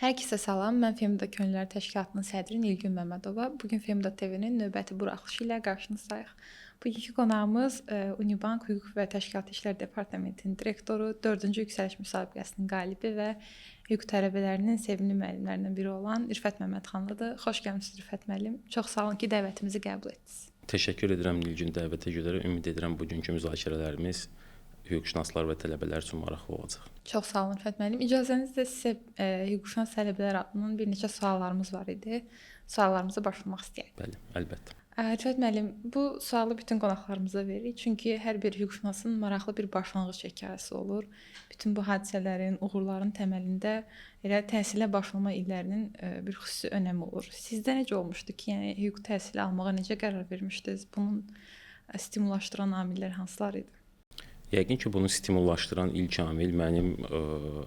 Hər kəsə salam. Mən Femida Könüllülər Təşkilatının sədri Nilgün Məmmədova. Bu gün Femida TV-nin növbəti buraxılışı ilə qarşınızdayıq. Bugünkü qonağımız Unibank Hüquq və Təşkilat İşləri Departamentinin direktoru, 4-cü yüksəliş müsabiqəsinin qalibi və hüquq tələbələrinin sevimli müəllimlərindən biri olan Rüfət Məmmədxanlıdır. Xoş gəlmisiniz, Rüfət müəllim. Çox sağ olun ki, dəvətimizi qəbul etdiniz. Təşəkkür edirəm, Nilgün, dəvətə görə. Ümid edirəm bugünkü müzakirələrimiz hüquqşünaslar və tələbələr üçün maraqlı olacaq. Çox sağ olun, Rüfət müəllim. İcazənizlə sizə hüquqşünas tələbələr adından bir neçə suallarımız var idi. Suallarımıza başlamaq istəyirəm. Bəli, əlbəttə. Rüfət müəllim, bu sualı bütün qonaqlarımıza veririk. Çünki hər bir hüquqşünasın maraqlı bir başlanğıc hekayəsi olur. Bütün bu hadisələrin, uğurların təməlində elə təhsilə başlama illərinin bir xüsusi önəmi olur. Sizdə necə olmuşdu ki, yəni hüquq təhsili almağa necə qərar vermişdiniz? Bunun stimullaşdıran amillər hansılar idi? Yəqin ki, bunu stimullaşdıran ilk amil mənim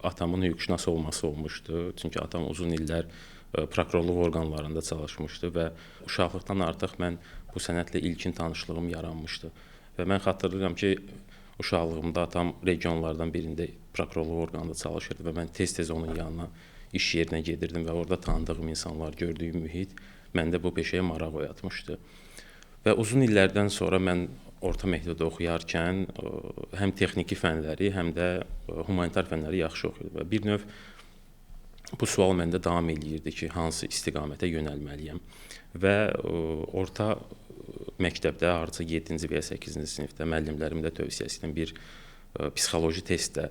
atamın hüquqşünas olması olmuşdu. Çünki atam uzun illər prokurorluq orqanlarında çalışmışdı və uşaqlıqdan artıq mən bu sənətlə ilkin tanışlığım yaranmışdı. Və mən xatırlayıram ki, uşaqlığımda atam regionlardan birində prokurorluq orqanında çalışırdı və mən tez-tez onun yanına, iş yerinə gedirdim və orada tanıdığım insanlar, gördüyüm mühit məndə bu peşəyə maraq oyatmışdı. Və uzun illərdən sonra mən orta məktəbdə oxuyarkən həm texniki fənləri, həm də humanitar fənləri yaxşı oxuyurdum. Və bir növ bu sual məndə davam eləyirdi ki, hansı istiqamətə yönəlməliyəm. Və orta məktəbdə, hardasa 7-ci və ya 8-ci sinifdə müəllimlərimin də tövsiyəsi ilə bir psixoloji test də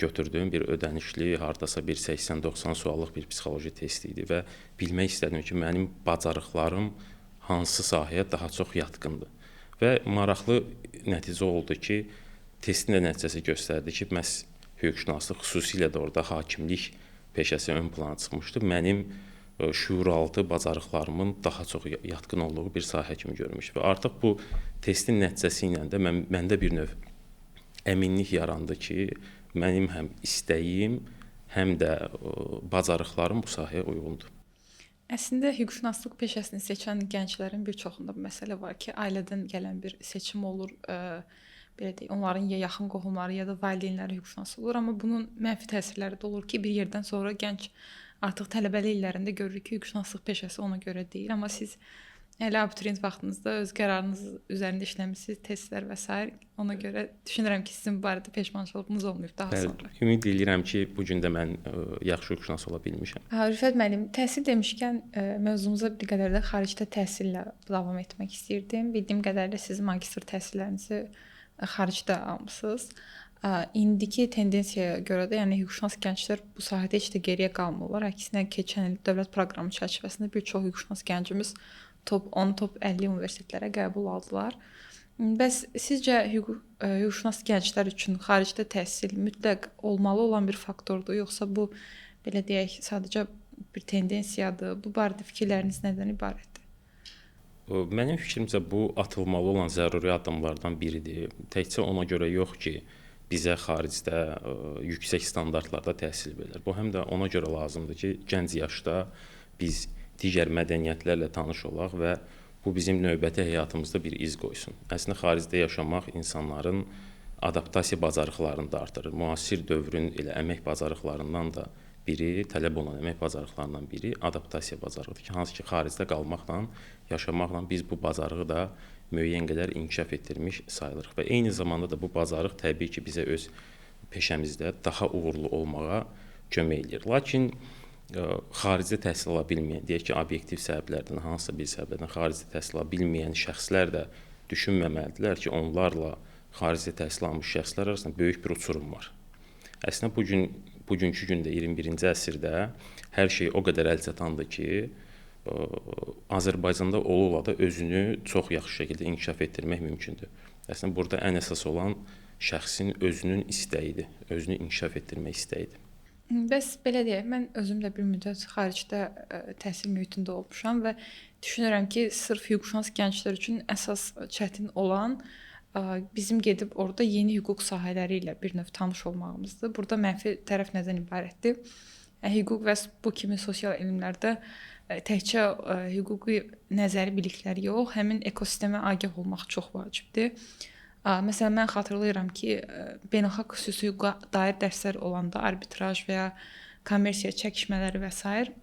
götürdüyüm, bir ödənişli, hardasa bir 80-90 suallıq bir psixoloji test idi və bilmək istədim ki, mənim bacarıqlarım hansı sahəyə daha çox yatqındır. Və maraqlı nəticə oldu ki, testin də nəticəsi göstərdi ki, məhz hüquqşünaslıq, xüsusilə də orada hakimlik peşəsi ön plana çıxmışdı. Mənim şüuraltı bacarıqlarımın daha çox yatqın olduğu bir sahə kimi görmüşdü. Və artıq bu testin nəticəsi ilə də məndə bir növ əminlik yarandı ki, mənim həm istəyim, həm də bacarıqlarım bu sahəyə uyğundur. Əslində, hüquqşünaslıq peşəsini seçən gənclərin bir çoxunda bu məsələ var ki, ailədən gələn bir seçim olur, belə deyək, onların ya yaxın qohumları, ya da valideynləri hüquqşünas olur, amma bunun mənfi təsirləri də olur ki, bir yerdən sonra gənc artıq tələbəlik illərində görür ki, hüquqşünaslıq peşəsi ona görə deyil, amma siz hələ abituriyent vaxtınızda öz qərarınız üzərində işləmişsiniz, testlər və s. Ona görə düşünürəm ki, sizin bu barədə peşmançılığınız olmayıb daha sonra. Ümid edirəm ki, bu gün də mən yaxşı hüquqşünas ola bilmişəm. Rüfət müəllim, təhsil demişkən mövzumuza bir qədər də xaricdə təhsillə davam etmək istəyirdim. Bildiyim qədərilə siz magistr təhsillərinizi xaricdə almısınız. İndiki tendensiyaya görə də, yəni hüquqşünas gənclər bu sahədə heç də geriyə qalmırlar. Əksinə, keçən il dövlət proqramı çərçivəsində bir çox hüquqşünas gəncimiz top 10, top 50 universitetlərə qəbul aldılar. Bəs sizcə hüquqşünas gənclər üçün xaricdə təhsil mütləq olmalı olan bir faktordur, yoxsa bu, belə deyək, sadəcə bir tendensiyadır? Bu barədə fikirləriniz nədən ibarətdir? Mənim fikrimcə bu atılmalı olan zəruri addımlardan biridir. Təkcə ona görə yox ki, bizə xaricdə yüksək standartlarda təhsil verilir. Bu həm də ona görə lazımdır ki, gənc yaşda biz digər mədəniyyətlərlə tanış olaq və bu bizim növbəti həyatımızda bir iz qoysun. Əslində, xaricdə yaşamaq insanların adaptasiya bacarıqlarını da artırır. Müasir dövrün elə əmək bacarıqlarından da biri, tələb olunan əmək bacarıqlarından biri adaptasiya bacarığıdır ki, hansı ki, xaricdə qalmaqla, yaşamaqla biz bu bacarığı da müəyyən qədər inkişaf etdirmiş sayılırıq. Və eyni zamanda da bu bacarıq təbii ki, bizə öz peşəmizdə daha uğurlu olmağa kömək eləyir. Lakin xaricdə təhsil ala bilməyən, deyək ki, obyektiv səbəblərdən, hansısa bir səbəblərdən xaricdə təhsil ala bilməyən şəxslər də düşünməməlidirlər ki, onlarla xaricdə təhsil almış şəxslər arasında böyük bir uçurum var. Əslində, bugünkü gündə, 21-ci əsrdə hər şey o qədər əlçatandır ki, Azərbaycanda ola-ola da özünü çox yaxşı şəkildə inkişaf etdirmək mümkündür. Əslində, burada ən əsas olan şəxsin özünün istəyidir, özünü inkişaf etdirmək istəyidir. Bəs belə deyək, mən özüm də bir müddət xaricdə təhsil mühitində olmuşam və düşünürəm ki, sırf hüquqşünas gənclər üçün əsas çətin olan bizim gedib orada yeni hüquq sahələri ilə bir növ tanış olmağımızdır. Burada mənfi tərəf nədən ibarətdir? Hüquq və bu kimi sosial elmlərdə təkcə hüquqi nəzəri biliklər yox, həmin ekosistemə agah olmaq çox vacibdir. Məsələn, mən xatırlayıram ki, beynəlxalq xüsusi hüquqa dair dərslər olanda arbitraj və ya kommersiya çəkişmələri və sair.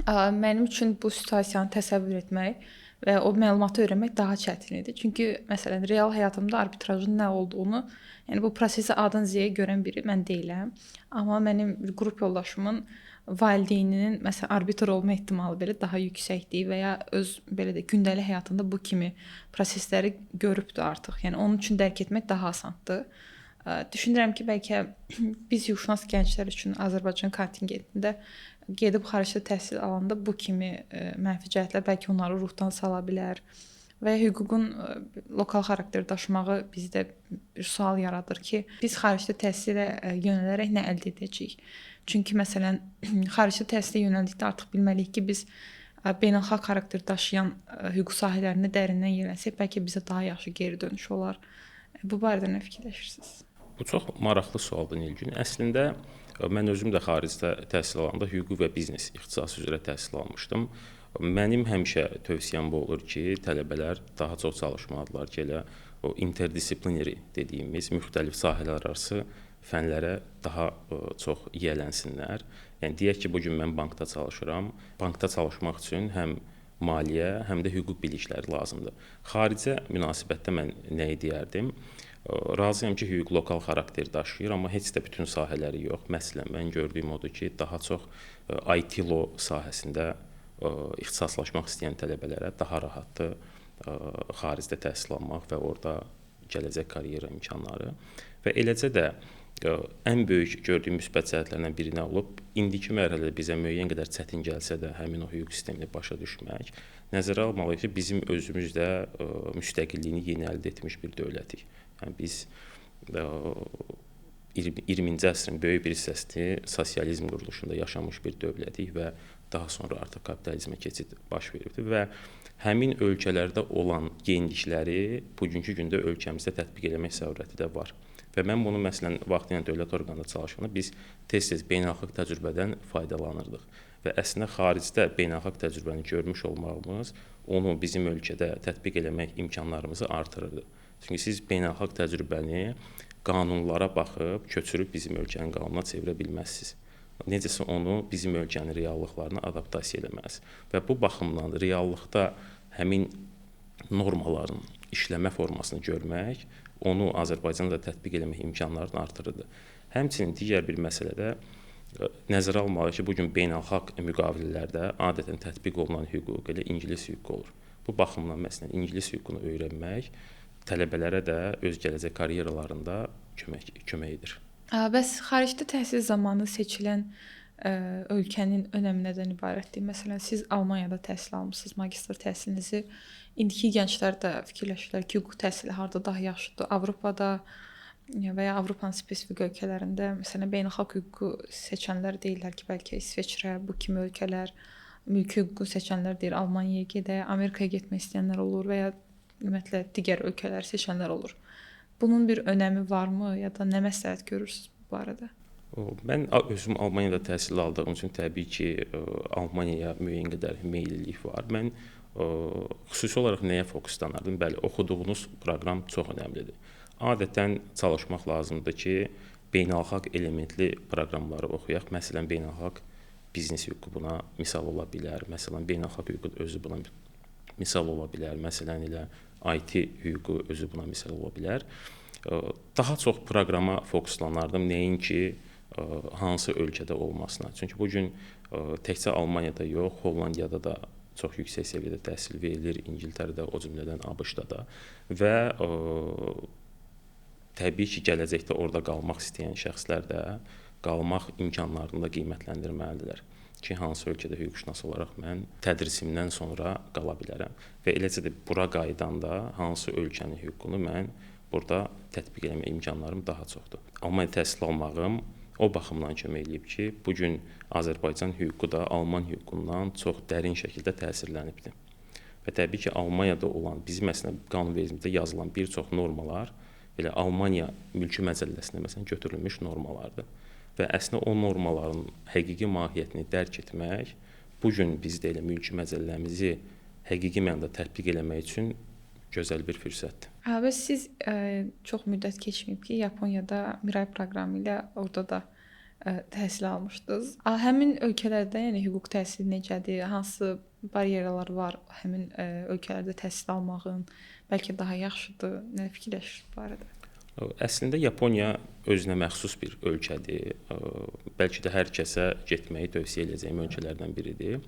Mənim üçün bu situasiyanı təsəvvür etmək və o məlumatı öyrənmək daha çətin idi. Çünki məsələn, real həyatımda arbitrajın nə olduğunu, yəni bu prosesi A-dan Z-yə görən biri mən deyiləm. Amma mənim bir qrup yoldaşımın valideyninin məsələn arbitr olma ehtimalı belə daha yüksəkdir və ya öz belə də gündəlik həyatında bu kimi prosesləri görübdü artıq. Yəni onun üçün dərk etmək daha asandır. Düşünürəm ki, bəlkə biz hüquqşünas gənclər üçün Azərbaycan kontingentində gedib xaricdə təhsil alanda bu kimi mənfi cəhətlər bəlkə onları ruhdan sala bilər və ya hüququn lokal xarakter daşımağı bizdə bir sual yaradır ki, biz xaricdə təhsilə yönələrək nə əldə edəcəyik? Çünki məsələn, xaricdə təhsilə yönəldikdə artıq bilməliyik ki, biz beynəlxalq xarakter daşıyan hüquq sahələrinə dərindən yönəlsək, bəlkə bizə daha yaxşı geri dönüş olar. Bu barədə nə fikirləşirsiniz? Bu çox maraqlı sualdır Nilgün. Əslində mən özüm də xaricdə təhsil alanda hüquq və biznes ixtisası üzrə təhsil almışdım. Mənim həmişə tövsiyəm bu olur ki, tələbələr daha çox çalışmalıdırlar ki, elə o interdisiplinary dediyimiz müxtəlif sahələr arası fənlərə daha çox yiyələnsinlər. Yəni deyək ki, bu gün mən bankda çalışıram. Bankda çalışmaq üçün həm maliyyə, həm də hüquq bilikləri lazımdır. Xaricə münasibətdə mən nəyi deyərdim? Razıyam ki, hüquq lokal xarakter daşıyır, amma heç də bütün sahələri yox. Məsələn, mən gördüyüm odur ki, daha çox IT law sahəsində ixtisaslaşmaq istəyən tələbələrə daha rahatdır xaricdə təhsil almaq və orada gələcək karyera imkanları. Və eləcə də ən böyük gördüyüm müsbət cəhətlərdən biri nə olub? İndiki mərhələdə bizə müəyyən qədər çətin gəlsə də həmin o hüquq sistemini başa düşmək, nəzərə almalıyıq ki, bizim özümüz də müstəqilliyini yeni əldə etmiş bir dövlətik. Yəni biz 20-ci əsrin böyük bir hissəsini sosializm quruluşunda yaşamış bir dövlətik və daha sonra artıq kapitalizmə keçid baş veribdir və həmin ölkələrdə olan yenilikləri bugünkü gündə ölkəmizdə tətbiq eləmək zərurəti də var. Və mən bunu məsələn vaxtilə dövlət orqanında çalışanda biz tez-tez beynəlxalq təcrübədən faydalanırdıq. Və əslində xaricdə beynəlxalq təcrübəni görmüş olmağımız onu bizim ölkədə tətbiq eləmək imkanlarımızı artırırdı. Çünki siz beynəlxalq təcrübəni qanunlara baxıb köçürüb bizim ölkənin qanununa çevirə bilməzsiniz. Necəsə onu bizim ölkənin reallıqlarına adaptasiya eləməz. Və bu baxımdan reallıqda həmin normaların işləmə formasını görmək, onu Azərbaycanda da tətbiq eləmək imkanlarını artırırdı. Həmçinin digər bir məsələdə nəzərə almalıyıq ki, bugün beynəlxalq müqavilələrdə adətən tətbiq olunan hüquq elə ingilis hüququ olur. Bu baxımdan məsələn ingilis hüququnu öyrənmək tələbələrə də öz gələcək karyeralarında kömək edir. Bəs xaricdə təhsil zamanı seçilən ölkənin önəmi nədən ibarətdir? Məsələn, siz Almaniyada təhsil almısınız, magistr təhsilinizi. İndiki gənclər də fikirləşirlər ki, hüquq təhsili harda daha yaxşıdır? Avropada və ya Avropanın spesifik ölkələrində, məsələn, beynəlxalq hüququ seçənlər deyirlər ki, bəlkə İsveçrə, bu kimi ölkələr, mülki hüququ seçənlər deyir Almaniyaya gedək, Amerikaya getmək istəyənlər olur və ya ümumiyyətlə digər ölkələri seçənlər olur. Bunun bir önəmi varmı ya da nə məsləhət görürsünüz bu barədə? Mən özüm Almaniyada təhsil aldığım üçün təbii ki, Almaniyaya müəyyən qədər meyillilik var. Mən xüsusi olaraq nəyə fokuslanardım? Bəli, oxuduğunuz proqram çox önəmlidir. Adətən çalışmaq lazımdır ki, beynəlxalq elementli proqramları oxuyaq. Məsələn, beynəlxalq biznes hüququ buna misal ola bilər. Məsələn, beynəlxalq hüququ özü buna misal ola bilər. Məsələn, elə IT hüququ özü buna misal ola bilər. Daha çox proqrama fokuslanardım, nəinki hansı ölkədə olmasına. Çünki bu gün təkcə Almaniyada yox, Hollandiyada da çox yüksək səviyyədə təhsil verilir, İngiltərədə, o cümlədən ABŞ-da da. Və təbii ki, gələcəkdə orada qalmaq istəyən şəxslər də qalmaq imkanlarını da qiymətləndirməlidirlər ki, hansı ölkədə hüquqşünas olaraq mən tədrisimdən sonra qala bilərəm. Və eləcə də bura qayıdanda hansı ölkənin hüququnu mən burada tətbiq eləmə imkanlarım daha çoxdur. Almaniya təhsil almağım o baxımdan kömək eləyib ki, bu gün Azərbaycan hüququ da Alman hüququndan çox dərin şəkildə təsirlənibdir. Və təbii ki, Almaniyada olan, bizim əslində qanunvericimizdə yazılan bir çox normalar elə Almaniya mülki məcəlləsində məsələn götürülmüş normalardır. Və əslində o normaların həqiqi mahiyyətini dərk etmək, bu gün bizdə elə mülki məcəlləmizi həqiqi mənada tətbiq eləmək üçün gözəl bir fürsətdir. Və siz çox müddət keçməyib ki, Yaponiyada Miray proqramı ilə orada da təhsil almışdınız. Həmin ölkələrdə, yəni hüquq təhsili necədir? Hansı bariyerlər var həmin ölkələrdə təhsil almağın? Bəlkə daha yaxşıdır? Nə fikirləşirsiniz bu barədə? Əslində Yaponiya özünə məxsus bir ölkədir. Bəlkə də hər kəsə getməyi tövsiyə edəcəyim ölkələrdən biridir.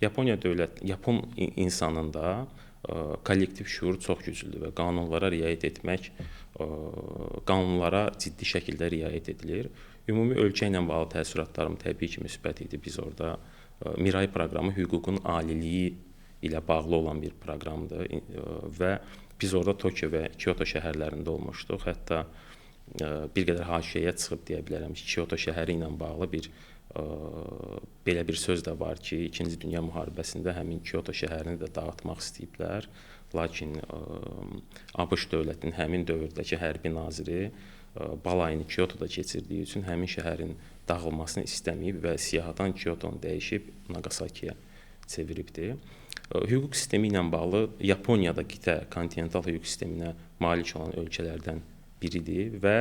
Yaponiya dövlət, Yapon insanında kollektiv şüur çox güclüdür və qanunlara riayət etmək, qanunlara ciddi şəkildə riayət edilir. Ümumi ölkə ilə bağlı təəssüratlarım təbii ki, müsbət idi. Biz orada Miray proqramı hüququn aliliyi ilə bağlı olan bir proqramdır və biz orada Tokyo və Kyoto şəhərlərində olmuşduq. Hətta bir qədər haşiyəyə çıxıb deyə bilərəm ki, Kyoto şəhəri ilə bağlı bir belə bir söz də var ki, İkinci Dünya müharibəsində həmin Kyoto şəhərini də dağıtmaq istəyiblər. Lakin ABŞ dövlətinin həmin dövrdəki hərbi naziri balayını Kyotoda keçirdiyi üçün həmin şəhərin dağılmasını istəməyib və siyahıdan Kyotonu dəyişib Nagasakiyə çeviribdi. Hüquq sistemi ilə bağlı Yaponiyada qitə kontinental hüquq sisteminə malik olan ölkələrdən biridir və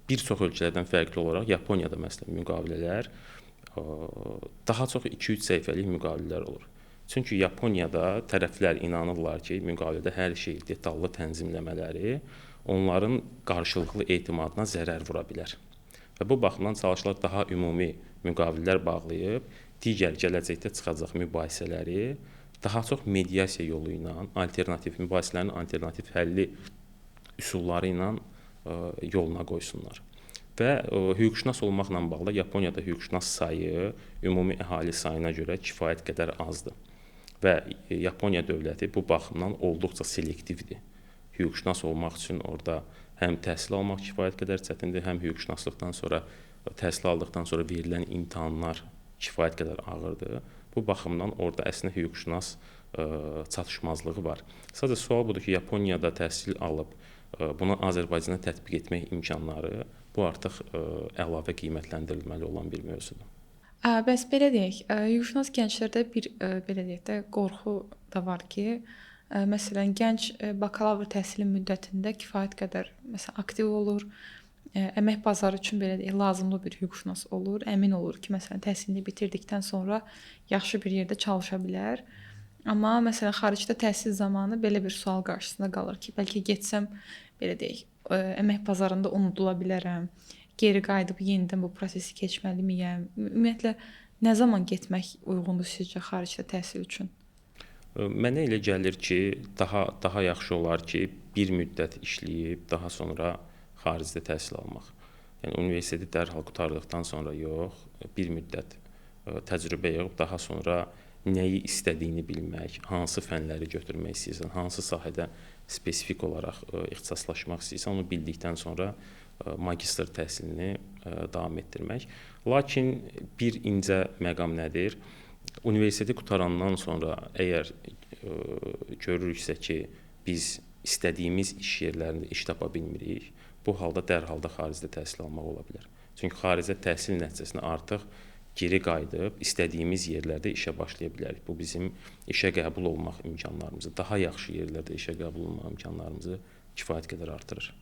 bir çox ölkələrdən fərqli olaraq Yaponiyada məsələn müqavilələr daha çox 2-3 səhifəlik müqavilələr olur. Çünki Yaponiyada tərəflər inanırlar ki, müqavilədə hər şey detallı tənzimləmələri onların qarşılıqlı etimadına zərər vura bilər. Və bu baxımdan çalışırlar daha ümumi müqavilələr bağlayıb digər gələcəkdə çıxacaq mübahisələri daha çox mediasiya yolu ilə, alternativ mübahisələrin alternativ həlli üsulları ilə yoluna qoysunlar. Və hüquqşünas olmaqla bağlı Yaponiyada hüquqşünas sayı ümumi əhali sayına görə kifayət qədər azdır. Və Yaponiya dövləti bu baxımdan olduqca selektivdir. Hüquqşünas olmaq üçün orada həm təhsil almaq kifayət qədər çətindir, həm hüquqşünaslıqdan sonra təhsil aldıqdan sonra verilən imtahanlar kifayət qədər ağırdır. Bu baxımdan orada əslində hüquqşünas çatışmazlığı var. Sadəcə sual budur ki, Yaponiyada təhsil alıb bunu Azərbaycana tətbiq etmək imkanları, bu artıq əlavə qiymətləndirilməli olan bir mövzudur. Bəs belə deyək, hüquqşünas gənclərdə bir belə deyək də qorxu da var ki, məsələn gənc bakalavr təhsili müddətində kifayət qədər məsələn aktiv olur, əmək bazarı üçün belə deyək lazımlı bir hüquqşünas olur, əmin olur ki, məsələn təhsilini bitirdikdən sonra yaxşı bir yerdə çalışa bilər. Amma məsələn xaricdə təhsil zamanı belə bir sual qarşısında qalır ki, bəlkə getsəm belə deyək, əmək bazarında unudula bilərəm, geri qayıdıb yenidən bu prosesi keçməlimiyəm. Ümumiyyətlə nə zaman getmək uyğundur sizcə xaricdə təhsil üçün? Mənə elə gəlir ki, daha yaxşı olar ki, bir müddət işləyib daha sonra xaricdə təhsil almaq. Yəni universiteti dərhal qurtardıqdan sonra yox, bir müddət təcrübə yığıb daha sonra nəyi istədiyini bilmək, hansı fənləri götürmək istəyirsən, hansı sahədə spesifik olaraq ixtisaslaşmaq istəyirsən, onu bildikdən sonra magistr təhsilini davam etdirmək. Lakin bir incə məqam nədir? Universiteti qurtarandan sonra əgər görürüksə ki, biz istədiyimiz iş yerlərində iş tapa bilmirik, bu halda dərhal da xaricdə təhsil almaq ola bilər. Çünki xaricdə təhsil nəticəsində artıq geri qayıdıb istədiyimiz yerlərdə işə başlaya bilərik. Bu bizim işə qəbul olmaq imkanlarımızı, daha yaxşı yerlərdə işə qəbul olmaq imkanlarımızı kifayət qədər artırır.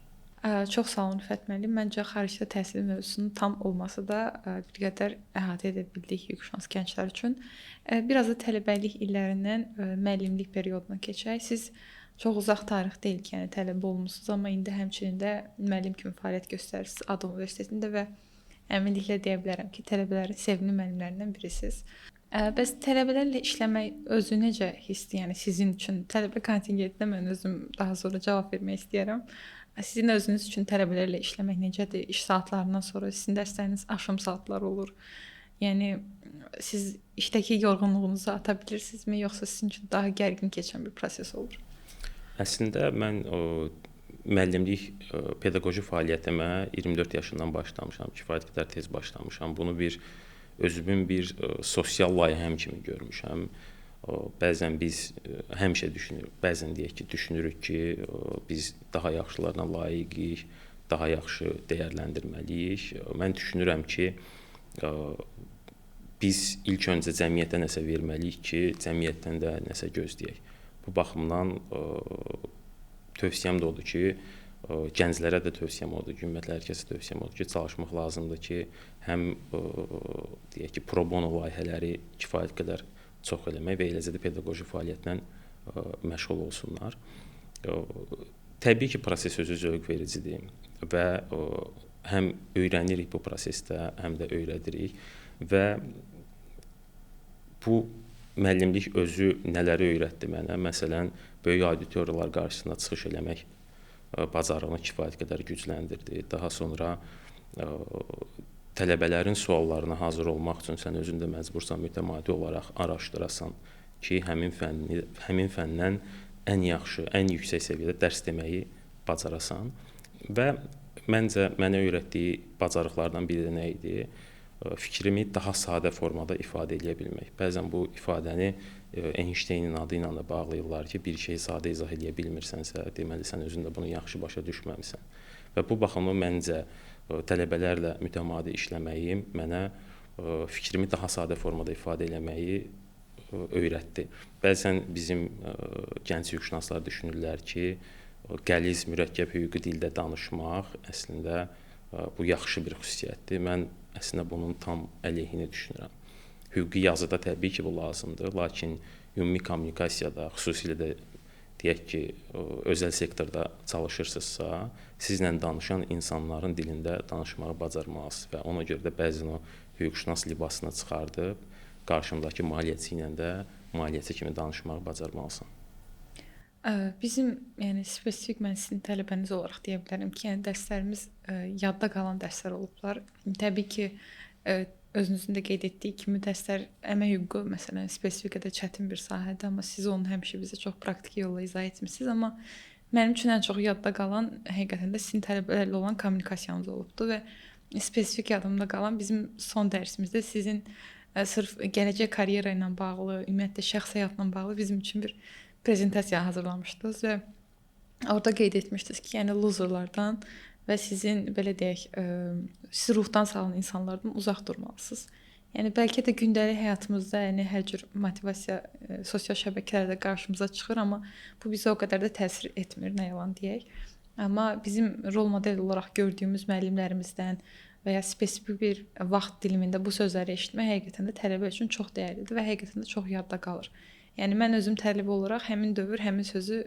Çox sağ olun Rüfət müəllim. Məncə xaricdə təhsil mövzusunun tam olmasa da bir qədər əhatə edə bildik hüquqşünas gənclər üçün. Biraz da tələbəlik illərindən müəllimlik perioduna keçək. Siz çox uzaq tarix deyil ki, yəni tələbə olmusunuz, amma indi həmçinin də müəllim kimi fəaliyyət göstərirsiniz ADU Universitetində və əminliklə deyə bilərəm ki, tələbələrin sevimli müəllimlərindən birisiniz. Bəs tələbələrlə işləmək özü necə hissdir? Yəni sizin üçün tələbə kontingentinə mən özüm daha sonra cavab vermək istəyirəm. Sizin özünüz üçün tələbələrlə işləmək necədir? İş saatlarından sonra sizin dərsləriniz axşam saatları olur. Yəni siz işdəki yorğunluğunuzu ata bilirsinizmi, yoxsa sizin üçün daha gərgin keçən bir proses olur? Əslində mən o müəllimlik pedaqoji fəaliyyətimə 24 yaşından başlamışam, kifayət qədər tez başlamışam. Bunu bir özümün bir sosial layihəm kimi görmüşəm. Bəzən biz həmişə düşünürük, bəzən deyək ki, düşünürük ki, biz daha yaxşılarına layiqik, daha yaxşı dəyərləndirməliyik. Mən düşünürəm ki, biz ilk öncə cəmiyyətə nəsə verməliyik ki, cəmiyyətdən də nəsə gözləyək. Bu baxımdan tövsiyəm də odur ki, Gənclərə də tövsiyəm odur ki, ümumiyyətlə hər kəsə tövsiyəm odur ki, çalışmaq lazımdır ki, həm deyək ki, pro bono layihələri kifayət qədər çox eləmək və eləcə də pedaqoji fəaliyyətlə məşğul olsunlar. Təbii ki, proses özü zövq vericidir və həm öyrənirik bu prosesdə, həm də öyrədirik və bu müəllimlik özü nələri öyrətdi mənə? Məsələn, böyük auditoriyalar qarşısında çıxış eləmək bacarığını kifayət qədər gücləndirdi. Daha sonra tələbələrin suallarına hazır olmaq üçün sən özün də məcbursan mütəmadi olaraq araşdırasan ki, həmin fəndən ən yaxşı, ən yüksək səviyyədə dərs deməyi bacarasan. Və məncə mənə öyrətdiyi bacarıqlardan biri də nə idi? Fikrimi daha sadə formada ifadə eləyə bilmək. Bəzən bu ifadəni Einsteinin adı ilə də bağlayırlar ki, bir şeyi sadə izah eləyə bilmirsənsə, deməli sən özün də bunu yaxşı başa düşməmisən. Və bu baxımdan məncə tələbələrlə mütəmadi işləməyim mənə fikrimi daha sadə formada ifadə eləməyi öyrətdi. Bəzən bizim gənc hüquqşünaslar düşünürlər ki, qəliz, mürəkkəb hüquqi dildə danışmaq əslində bu yaxşı bir xüsusiyyətdir. Mən əslində bunun tam əleyhinə düşünürəm. Hüquqi yazıda təbii ki, bu lazımdır, lakin ümumi kommunikasiyada, xüsusilə də deyək ki, özəl sektorda çalışırsınızsa, sizlə danışan insanların dilində danışmağı bacarmalısınız və ona görə də bəzən o hüquqşünas libasını çıxardıb qarşındakı maliyyəçi ilə də maliyyəçi kimi danışmağı bacarmalısan. Bizim, yəni spesifik mən sizin tələbəniz olaraq deyə bilərəm ki, yəni dərslərimiz yadda qalan dərslər olublar. Təbii ki, özünüzün də qeyd etdiyi kimi dərslər əmək hüququ məsələn spesifikada çətin bir sahədir, amma siz onu həmişə bizə çox praktiki yolla izah etmisiniz. Amma mənim üçün ən çox yadda qalan həqiqətən də sizin tələbələrlə olan kommunikasiyanız olubdu və spesifik yadımda qalan bizim son dərsimizdə sizin sırf gələcək karyera ilə bağlı, ümumiyyətlə şəxs həyatla bağlı bizim üçün bir prezentasiya hazırlamışdınız və orada qeyd etmişdiniz ki, yəni loserlardan və sizin belə deyək, sizi ruhdan salan insanlardan uzaq durmalısınız. Yəni bəlkə də gündəlik həyatımızda, yəni hər cür motivasiya sosial şəbəkələrdə qarşımıza çıxır, amma bu bizə o qədər də təsir etmir, nə yalan deyək. Amma bizim rol model olaraq gördüyümüz müəllimlərimizdən və ya spesifik bir vaxt dilimində bu sözləri eşitmək həqiqətən də tələbə üçün çox dəyərlidir və həqiqətən də çox yadda qalır. Yəni mən özüm tələbə olaraq həmin dövr, həmin sözü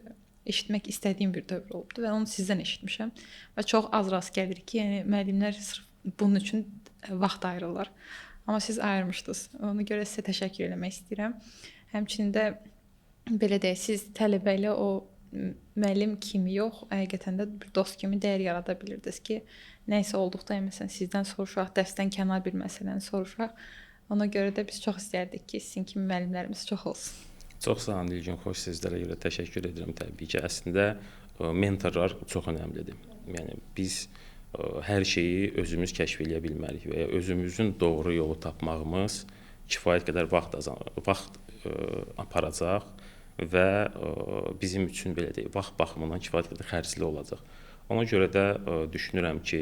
eşitmək istədiyim bir dövr olubdu və onu sizdən eşitmişəm. Və çox az rast gəlir ki, yəni müəllimlər sırf bunun üçün vaxt ayırırlar. Amma siz ayırmışdınız. Ona görə sizə təşəkkür eləmək istəyirəm. Həmçinin də belə deyək, siz tələbə ilə o müəllim kimi yox, həqiqətən də bir dost kimi dəyər yarada bilirdiniz ki, nəsə olduqda, yəni, məsələn, sizdən soruşaq, dərsdən kənar bir məsələni soruşaq. Ona görə də biz çox istərdik ki, sizin kimi müəllimlərimiz çox olsun. Çox sağ olun Nilgün, xoş sözlərə görə təşəkkür edirəm təbii ki. Əslində mentorlar çox önəmlidir. Yəni biz hər şeyi özümüz kəşf eləyə bilmərik və ya özümüzün doğru yolu tapmağımız kifayət qədər vaxt aparacaq və bizim üçün belə deyək, vaxt baxımından kifayət qədər xərcli olacaq. Ona görə də düşünürəm ki,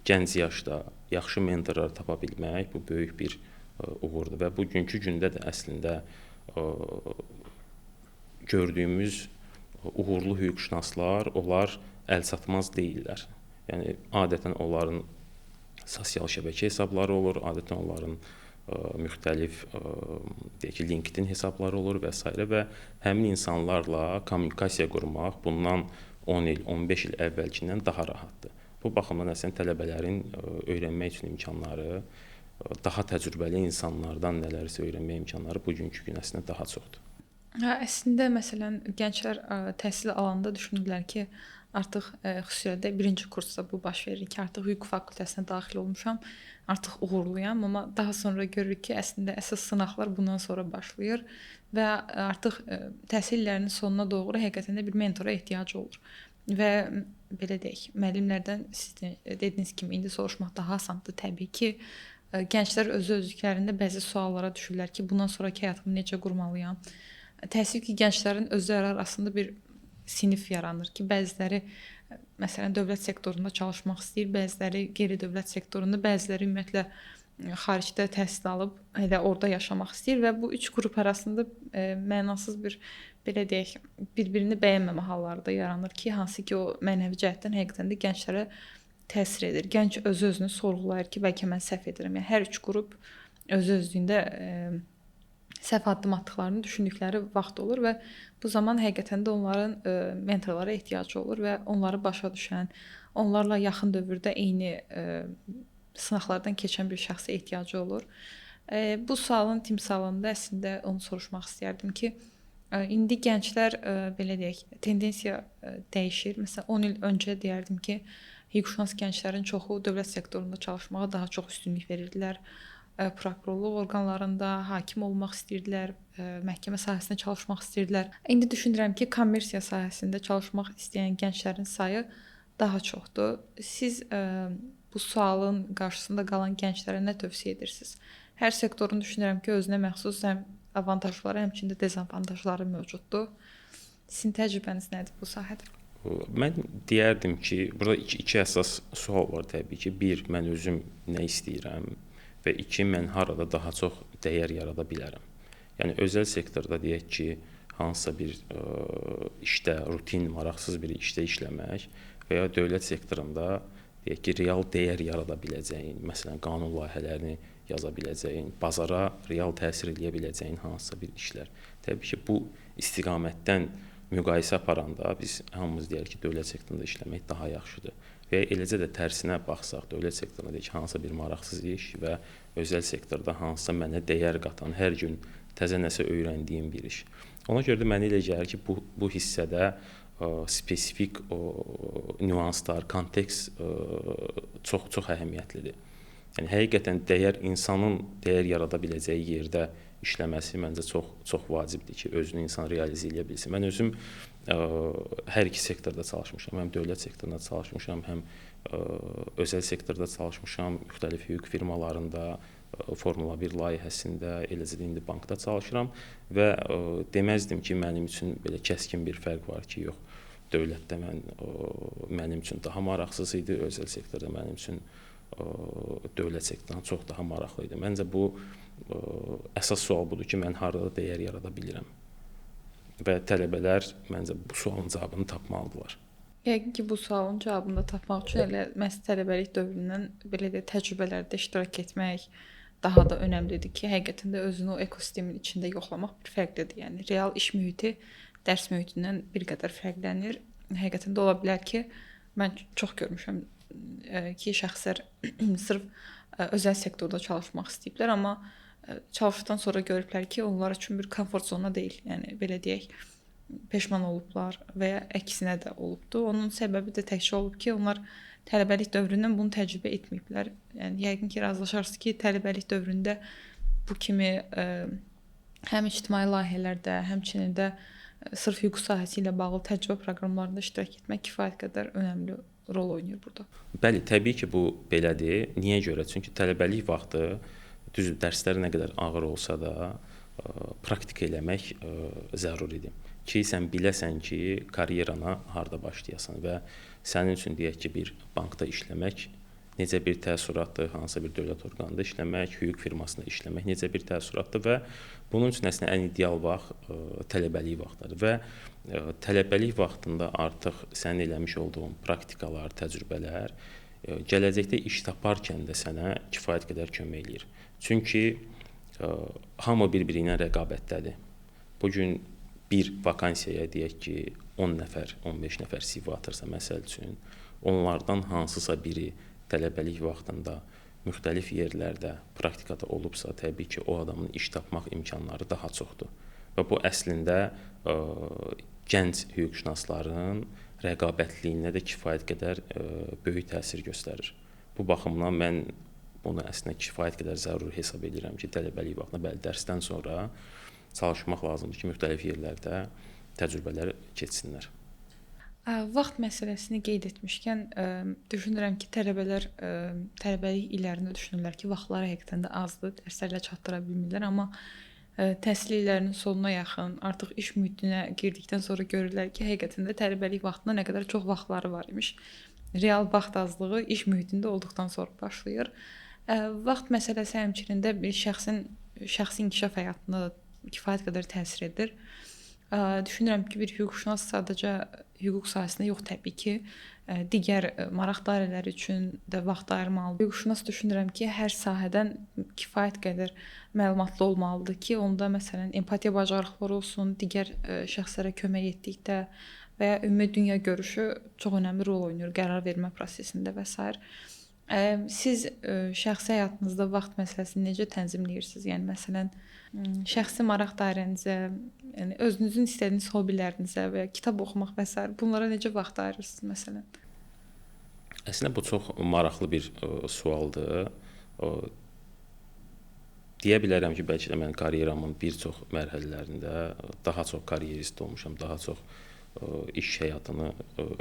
gənc yaşda yaxşı mentorlar tapa bilmək bu böyük bir uğurdur və bugünkü gündə də əslində gördüyümüz uğurlu hüquqşünaslar, onlar əlçatmaz deyillər. Yəni adətən onların sosial şəbəkə hesabları olur, adətən onların müxtəlif deyək ki, LinkedIn hesabları olur və s. və həmin insanlarla kommunikasiya qurmaq bundan 10 il, 15 il əvvəlkindən daha rahatdır. Bu baxımdan əslində tələbələrin öyrənmək üçün imkanları, daha təcrübəli insanlardan nələrisə öyrənmək imkanları bugünkü gün əslində daha çoxdur. Hə, əslində məsələn gənclər təhsil alanda düşünürlər ki, artıq xüsusilə də birinci kursda bu baş verir ki, artıq hüquq fakültəsinə daxil olmuşam, artıq uğurluyam, amma daha sonra görürük ki, əslində əsas sınaqlar bundan sonra başlayır və artıq təhsil illərinin sonuna doğru həqiqətən də bir mentora ehtiyacı olur. Və belə deyək, müəllimlərdən siz dediyiniz kimi indi soruşmaq daha asandır təbii ki. Gənclər özü-özlüklərində bəzi suallara düşürlər ki, bundan sonraki həyatımı necə qurmalıyam? Təəssüf ki, gənclərin özləri arasında bir sinif yaranır ki, bəziləri məsələn dövlət sektorunda çalışmaq istəyir, bəziləri qeyri-dövlət sektorunda, bəziləri ümumiyyətlə xaricdə təhsil alıb elə orada yaşamaq istəyir və bu üç qrup arasında mənasız bir belə deyək, bir-birini bəyənməmə halları da yaranır ki, hansı ki o mənəvi cəhətdən həqiqətən də gənclərə təsir edir. Gənc öz-özünü sorğulayır ki, bəlkə mən səhv edirəm. Yəni hər üç qrup öz-özlüyündə səhv addım atdıqlarını düşündükləri vaxt olur və bu zaman həqiqətən də onların mentorlara ehtiyacı olur və onları başa düşən, onlarla yaxın dövrdə eyni sınaqlardan keçən bir şəxsə ehtiyacı olur. Bu sualın timsalında əslində onu soruşmaq istərdim ki, indi gənclər belə deyək, tendensiya dəyişir. Məsələn, 10 il öncə deyərdim ki, hüquqşünas gənclərin çoxu dövlət sektorunda çalışmağa daha çox üstünlük verirdilər. Prokurorluq orqanlarında hakim olmaq istəyirdilər, məhkəmə sahəsində çalışmaq istəyirdilər. İndi düşünürəm ki, kommersiya sahəsində çalışmaq istəyən gənclərin sayı daha çoxdur. Siz bu sualın qarşısında qalan gənclərə nə tövsiyə edirsiniz? Hər sektorun düşünürəm ki, özünə məxsus həm avantajları, həmçinin də dezavantajları mövcuddur. Sizin təcrübəniz nədir bu sahədə? Mən deyərdim ki, burada iki əsas sual var təbii ki. Bir, mən özüm nə istəyirəm və iki, mən harada daha çox dəyər yarada bilərəm. Yəni özəl sektorda deyək ki, hansısa bir işdə, rutin, maraqsız bir işdə işləmək və ya dövlət sektorunda deyək ki, real dəyər yarada biləcəyin, məsələn, qanun layihələrini yaza biləcəyin, bazara real təsir eləyə biləcəyin hansısa bir işlər. Təbii ki, bu istiqamətdən müqayisə aparanda biz hamımız deyərik ki, dövlət sektorunda işləmək daha yaxşıdır. Və eləcə də tərsinə baxsaq, dövlət sektorunda deyək ki, hansısa bir maraqsız iş və özəl sektorda hansısa mənə dəyər qatan, hər gün təzə nəsə öyrəndiyim bir iş. Ona görə də mənə elə gəlir ki, bu hissədə spesifik nüanslar, kontekst çox-çox əhəmiyyətlidir. Yəni həqiqətən dəyər, insanın dəyər yarada biləcəyi yerdə işləməsi məncə çox vacibdir ki, özünü insan realizə eləyə bilsin. Mən özüm hər iki sektorda çalışmışam. Həm dövlət sektorunda çalışmışam, həm özəl sektorda çalışmışam, müxtəlif hüquq firmalarında, Formula 1 layihəsində, eləcə də indi bankda çalışıram və deməzdim ki, mənim üçün belə kəskin bir fərq var ki, yox, dövlətdə mənim üçün daha maraqsız idi, özəl sektorda mənim üçün dövlət sektorundan çox daha maraqlı idi. Məncə bu əsas sual budur ki, mən harada dəyər yarada bilirəm. Və tələbələr məncə bu sualın cavabını tapmalıdırlar. Yəqin ki, bu sualın cavabını da tapmaq üçün elə məhz tələbəlik dövründən belə də təcrübələrdə iştirak etmək daha da önəmlidir ki, həqiqətən də özünü o ekosistemin içində yoxlamaq bir fərqlidir. Yəni real iş mühiti dərs mühitindən bir qədər fərqlənir. Həqiqətən də ola bilər ki, mən çox görmüşəm ki, şəxslər sırf özəl sektorda çalışmaq istəyiblər, amma çalışdıqdan sonra görüblər ki, onlar üçün bir komfort zona deyil. Yəni belə deyək, peşman olublar və ya əksinə də olubdu. Onun səbəbi də təkcə olub ki, onlar tələbəlik dövründən bunu təcrübə etməyiblər. Yəni yəqin ki, razılaşarsınız ki, tələbəlik dövründə bu kimi həm ictimai layihələrdə, həmçinin də sırf hüquq sahəsi ilə bağlı təcrübə proqramlarında iştirak etmək kifayət qədər önəmli rol oynayır burada. Bəli, təbii ki, bu belədir. Niyə görə? Çünki tələbəlik vaxtı düzdür, dərslər nə qədər ağır olsa da praktika eləmək zəruridir. Ki sən biləsən ki, karyerana harda başlayasan və sənin üçün deyək ki, bir bankda işləmək necə bir təəssüratdır, hansısa bir dövlət orqanında işləmək, hüquq firmasında işləmək necə bir təəssüratdır və bunun üçün əslində ən ideal vaxt tələbəlik vaxtıdır və tələbəlik vaxtında artıq sənin eləmiş olduğun praktikalar, təcrübələr gələcəkdə iş taparkən də sənə kifayət qədər kömək eləyir. Çünki hamı bir-biri ilə rəqabətdədir. Bu gün bir vakansiyaya deyək ki, 10 nəfər, 15 nəfər CV atırsa məsəl üçün, onlardan hansısa biri tələbəlik vaxtında müxtəlif yerlərdə praktikada olubsa, təbii ki, o adamın iş tapmaq imkanları daha çoxdur. Və bu əslində gənc hüquqşünasların rəqabətliyinə də kifayət qədər böyük təsir göstərir. Bu baxımdan mən bunu əslində kifayət qədər zəruri hesab edirəm ki, tələbəlik vaxtında, bəli, dərsdən sonra çalışmaq lazımdır ki, müxtəlif yerlərdə təcrübələr keçsinlər. Vaxt məsələsini qeyd etmişkən, düşünürəm ki, tələbələr tələbəlik illərində düşünürlər ki, vaxtları həqiqətən də azdır, dərslərlə çatdıra bilmirlər, amma təhsil illərinin sonuna yaxın, artıq iş mühitinə girdikdən sonra görürlər ki, həqiqətən də tələbəlik vaxtında nə qədər çox vaxtları var imiş. Real vaxt azlığı iş mühitində olduqdan sonra başlayır. Vaxt məsələsi həmçinin də bir şəxsin şəxsi inkişaf həyatına da kifayət qədər təsir edir. Düşünürəm ki, bir hüquqşünas sadəcə hüquq sahəsində yox, təbii ki, digər maraq dairələri üçün də vaxt ayırmalıdır. Hüquqşünas düşünürəm ki, hər sahədən kifayət qədər məlumatlı olmalıdır ki, onda məsələn empatiya bacarıqları olsun, digər şəxslərə kömək etdikdə və ya ümumi dünya görüşü çox önəmli rol oynayır qərar vermə prosesində və sair. Siz şəxsi həyatınızda vaxt məsələsini necə tənzimləyirsiniz? Yəni məsələn, şəxsi maraq dairənizə, yəni özünüzün istədiyiniz hobbilərinizə və ya kitab oxumaq və sair, bunlara necə vaxt ayırırsınız məsələn? Əslində bu çox maraqlı bir sualdır. Deyə bilərəm ki, bəlkə də mən karyeramın bir çox mərhələlərində daha çox karyerist olmuşam, daha çox iş həyatını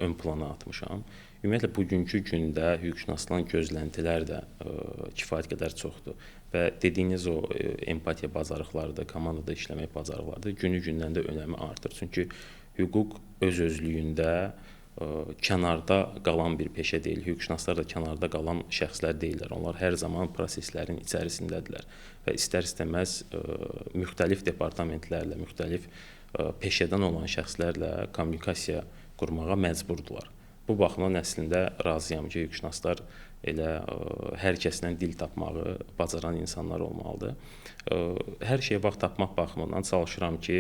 ön plana atmışam. Ümumiyyətlə bugünkü gündə hüquqşünasdan gözləntilər də kifayət qədər çoxdur və dediyiniz o empatiya bacarıqları da, komandada işləmək bacarıqları da günü-gündən də önəmi artır. Çünki hüquq öz-özlüyündə kənarda qalan bir peşə deyil. Hüquqşünaslar da kənarda qalan şəxslər deyillər. Onlar hər zaman proseslərin içərisindədirlər və istər-istəməz müxtəlif departamentlərlə, müxtəlif peşədən olan şəxslərlə kommunikasiya qurmağa məcburdular. Bu baxımdan əslində razıyam ki, hüquqşünaslar elə hər kəslə dil tapmağı bacaran insanlar olmalıdır. Hər şeyə vaxt tapmaq baxımından çalışıram ki,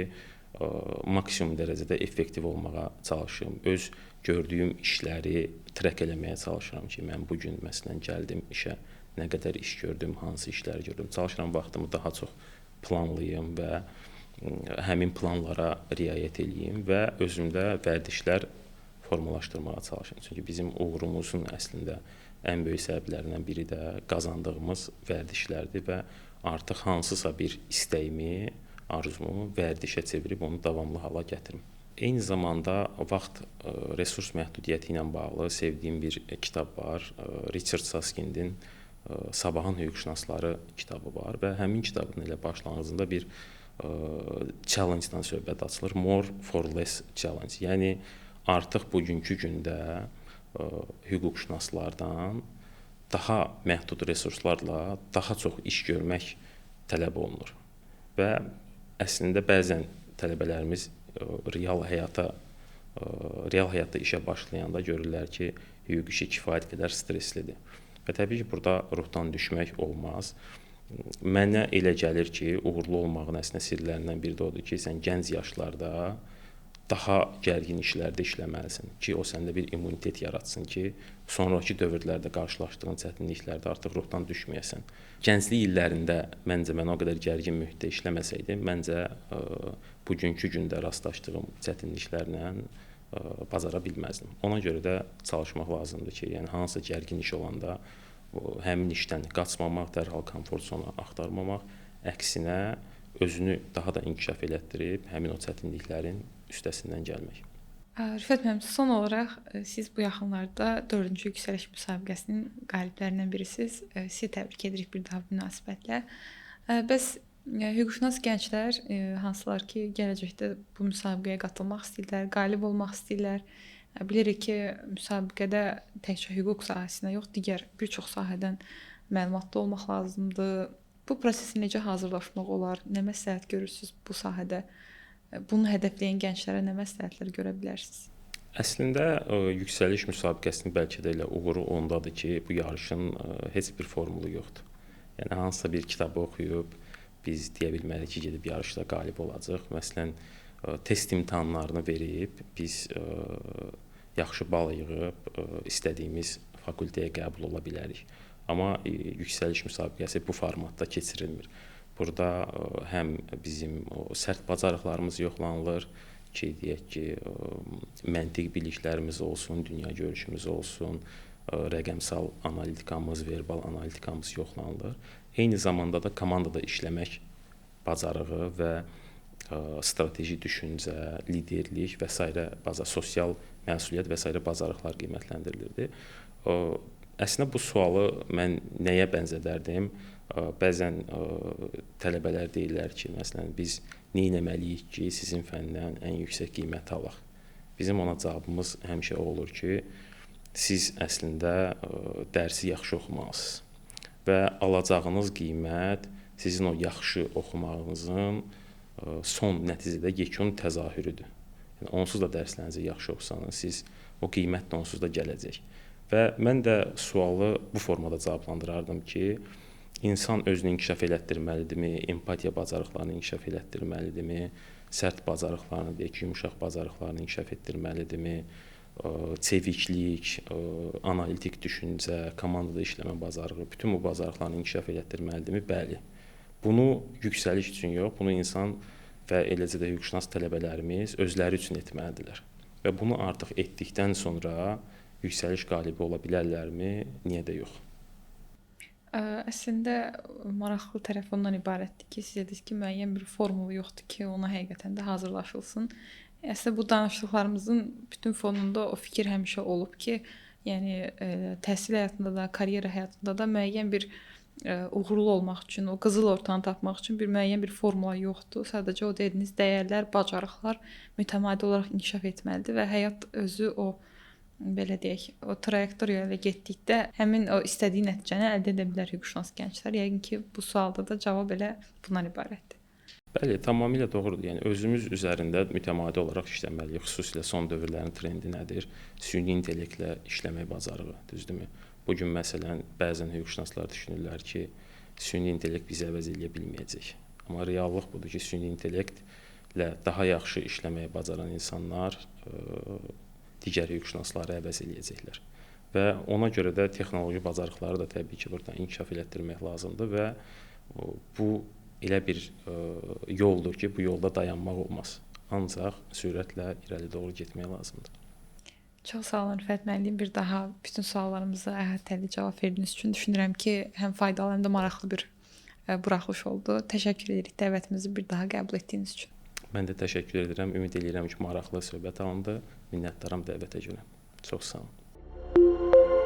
maksimum dərəcədə effektiv olmağa çalışım. Öz gördüyüm işləri track eləməyə çalışıram ki, mən bu gün məsələn gəldim işə, nə qədər iş gördüm, hansı işləri gördüm. Çalışıram vaxtımı daha çox planlayım və həmin planlara riayət eləyim və özümdə vərdişlər formalaşdırmağa çalışım. Çünki bizim uğurumuzun əslində ən böyük səbəblərindən biri də qazandığımız vərdişlərdir və artıq hansısa bir istəyimi, arzumu vərdişə çevirib onu davamlı hala gətirim. Eyni zamanda vaxt resurs məhdudiyyəti ilə bağlı sevdiyim bir kitab var. Richard Susskindin Sabahın Hüquqşünasları kitabı var və həmin kitabın elə başlanğıcında bir challenge-dan söhbət açılır. More for less challenge. Yəni artıq bugünkü gündə hüquqşünaslardan daha məhdud resurslarla daha çox iş görmək tələb olunur. Və əslində bəzən tələbələrimiz real həyatda işə başlayanda görürlər ki, hüquq işi kifayət qədər stresslidir. Və təbii ki, burada ruhdan düşmək olmaz. Mənə elə gəlir ki, uğurlu olmağın əslində sirlərindən biri də odur ki, sən gənc yaşlarda daha gərgin işlərdə işləməlisən ki, o səndə bir immunitet yaratsın ki, sonrakı dövrlərdə qarşılaşdığın çətinliklərdə artıq ruhdan düşməyəsən. Gənclik illərində məncə mən o qədər gərgin mühitdə işləməsəydim, məncə bugünkü gündə rastlaşdığım çətinliklərlə bacara bilməzdim. Ona görə də çalışmaq lazımdır ki, yəni hansısa gərgin iş olanda həmin işdən qaçmamaq, dərhal komfort zonu axtarmamaq, əksinə özünü daha da inkişaf elətdirib həmin o çətinliklərin üstəsindən gəlmək. Rüfət müəllim, son olaraq siz bu yaxınlarda 4-cü yüksəliş müsabiqəsinin qaliblərindən birisiniz. Sizi təbrik edirik bir daha bu münasibətlə. Bəs hüquqşünas gənclər, hansılar ki, gələcəkdə bu müsabiqəyə qatılmaq istəyirlər, qalib olmaq istəyirlər. Bilirik ki, müsabiqədə təkcə hüquq sahəsində yox, digər bir çox sahədən məlumatlı olmaq lazımdır. Bu prosesə necə hazırlaşmaq olar? Nə məsləhət görürsünüz bu sahədə? Bunu hədəfləyən gənclərə nə məsləhətlər görə bilərsiniz? Əslində yüksəliş müsabiqəsinin bəlkə də elə uğuru ondadır ki, bu yarışın heç bir formulu yoxdur. Yəni hansısa bir kitabı oxuyub biz deyə bilmərik ki, gedib yarışda qalib olacağıq. Məsələn, test imtahanlarını verib biz yaxşı bal yığıb istədiyimiz fakültəyə qəbul ola bilərik. Amma yüksəliş müsabiqəsi bu formatda keçirilmir. Burada həm bizim o sərt bacarıqlarımız yoxlanılır ki, deyək ki, məntiq biliklərimiz olsun, dünya görüşümüz olsun, rəqəmsal analitikamız, verbal analitikamız yoxlanılır. Eyni zamanda da komandada işləmək bacarığı və strateji düşüncə, liderlik və sairə, sosial məsuliyyət və sairə bacarıqlar qiymətləndirilirdi. Əslində bu sualı mən nəyə bənzədərdim? Bəzən tələbələr deyirlər ki, məsələn, biz nə etməliyik ki, sizin fəndən ən yüksək qiyməti alaq. Bizim ona cavabımız həmişə o olur ki, siz əslində dərsi yaxşı oxumalısınız və alacağınız qiymət sizin o yaxşı oxumağınızın son nəticədə yekun təzahürüdür. Yəni onsuz da dərslərinizi yaxşı oxusanız, siz o qiymət də onsuz da gələcək. Və mən də sualı bu formada cavablandırardım ki, insan özünü inkişaf elətdirməlidirmi, empatiya bacarıqlarını inkişaf elətdirməlidirmi, sərt bacarıqlarını, deyək ki, yumşaq bacarıqlarını inkişaf etdirməlidirmi, çeviklik, analitik düşüncə, komandada işləmə bacarığı, bütün bu bacarıqlarını inkişaf elətdirməlidirmi? Bəli. Bunu yüksəliş üçün yox, bunu insan və eləcə də hüquqşünas tələbələrimiz özləri üçün etməlidirlər. Və bunu artıq etdikdən sonra yüksəliş qalibi ola bilərlərmi? Niyə də yox? Əslində maraqlı tərəfi ondan ibarətdir ki, siz dediniz ki, müəyyən bir formul yoxdur ki, ona həqiqətən də hazırlaşılsın. Əslində bu danışdıqlarımızın bütün fonunda o fikir həmişə olub ki, yəni təhsil həyatında da, karyera həyatında da müəyyən bir uğurlu olmaq üçün, o qızıl ortanı tapmaq üçün bir müəyyən bir formula yoxdur. Sadəcə o dediyiniz dəyərlər, bacarıqlar mütəmadi olaraq inkişaf etməlidir və həyat özü o, belə deyək, o trayektoriya ilə getdikdə həmin o istədiyi nəticəni əldə edə bilər hüquqşünas gənclər. Yəqin ki, bu sualda da cavab elə bundan ibarətdir. Bəli, tamamilə doğrudur. Yəni özümüz üzərində mütəmadi olaraq işləməliyik. Xüsusilə son dövrlərin trendi nədir? Süni intellektlə işləmək bacarığı, düzdürmü? Bu gün məsələn bəzən hüquqşünaslar düşünürlər ki, süni intellekt bizi əvəz eləyə bilməyəcək. Amma reallıq budur ki, süni intellektlə daha yaxşı işləməyi bacaran insanlar digər hüquqşünasları əvəz eləyəcəklər. Və ona görə də texnoloji bacarıqları da təbii ki, burada inkişaf elətdirmək lazımdır və bu elə bir yoldur ki, bu yolda dayanmaq olmaz. Ancaq sürətlə irəli doğru getmək lazımdır. Çox sağ olun Rüfət müəllim, bir daha bütün suallarımıza əhatəli cavab verdiyiniz üçün. Düşünürəm ki, həm faydalı, həm də maraqlı bir buraxılış oldu. Təşəkkür edirik dəvətimizi bir daha qəbul etdiyiniz üçün. Mən də təşəkkür edirəm. Ümid eləyirəm ki, maraqlı söhbət alındı. Minnətdaram dəvətə görə. Çox sağ olun.